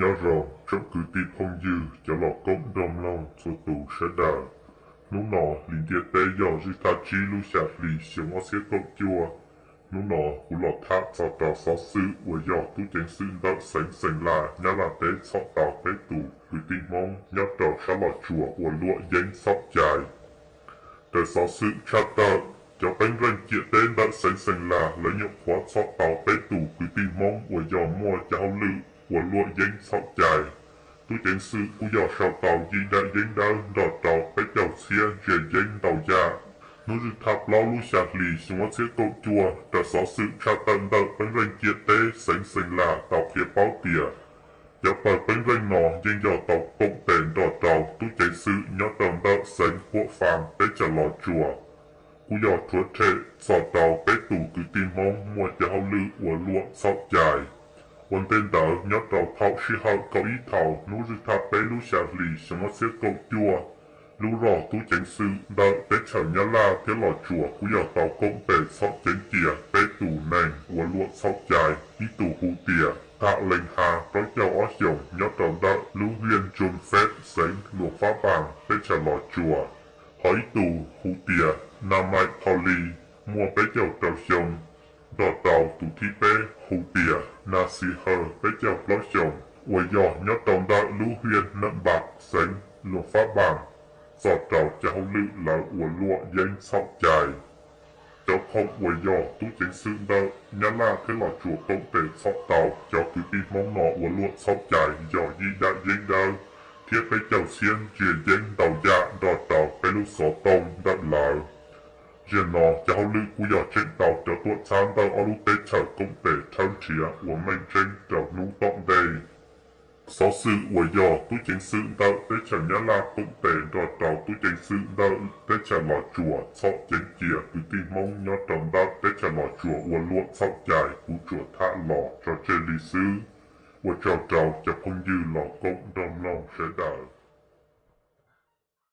Nyob zoo tsoom kwv tij phooj ywg cov los koom nrog mloog txhua tus sawv daws. Hnub no hli ntiaj teb yog zwj thaj tsib lub xya hli xyoo ob txhiab kaum cuaj. Hnub no kuv los tham txog rau xov xwm uas yog tub ceev xwm ntawm xeev Xeem Las Nyab Laj teb txhom tau peb tus kwv tij Hmoob nyob rau sab Los Tsuas ua luam yeeb txhaum cai. Raws xov xwm tshaj tawm, cov peeb zeej ciam teb ntawm xeev Xeem Las lawv nyuam qhuav txhom tau peb tus kwv tij Hmoob uas yog muaj cov hauj lwm ua luam yeeb txhaum cai. Tub ceev xwm kuj yog sau tau yim daim yeeb dawb nrog rau peb caug txhiab ntsia yeeb ntau yam. Hnub zwj thaj plaub lub xya hli xyoo ob txhiab kaum cuaj, raws xov xwm tshaj tawm ntawm peeb zeej ciam teb xeev Xeem Las tau qhia paub tias cov pawg peeb zeej no yeej yog tau koom tes nrog rau tub ceev xwm nyob rau ntawm xeev Huam Fas teb chaws Los Tsuas, kuj yog rhuav rhem txog rau peb tus kwv tij Hmoob muaj cov hauj lwm ua luam txhaum cai. Ua ntej ntawd nyob rau thaum sij hawm kaum ib thaum hnub zwj thaj peb lub xya hli xyoo ob txhiab kaum cuaj, lub rog tub ceev xwm ntawm teb chaws Nyab Laj thiab Los Tsuas kuj yog tau koom tes txhom ceev cia peb tus neeg ua luam txhaum cai, ib tug hu tias Tham Leej Ha plaub caug ob xyoos nyob rau ntawm lub hiaj Ntsum Feb xeev Luam Fab Npas teb chaws Los Tsuas, ho ib tug hu tias Na Maim Thau Lis muaj peb caug rau xyoo, nrog rau tus thib peb hu tias Na Xi Haw peb caug plaub xyoos uas yog nyob rau ntawm lub hiaj Nam Npas xeev Luam Fab Npas, txog rau cov hauj lwm lawv ua luam yeeb txhaum cai. Cov khoom uas yog tub ceev xwm ntawm Nyab Laj thiab Los Tsuas koom tes txhom tau cov kwv tij Hmoob no ua luam txhaum cai yog yim daim yeeb dawb thiab peb caug txhiab ntsia yeeb ntau yam nrog rau peb lub xov tooj ntawm lawv. Zaum no cov hauj lwm kuj yog tseem tau cov tuam txhab ntawm ob lub teb chaws koom tes rhawb nrhiav ua meej tseeb rau hnub tom ntej. Xov xwm uas yog tub ceev xwm ntawm teb chaws Nyab Laj koom tes nrog rau tub ceev xwm ntawm teb chaws Los Tsuas txhom ceev cia kwv tij Hmoob nyob rau ntawm teb chaws Los Tsuas ua luam txhaum cai kuv tsuas tham los tso tseg li xwb. Ua tsaug rau cov phooj ywg los koom nrog mloog sawv daws.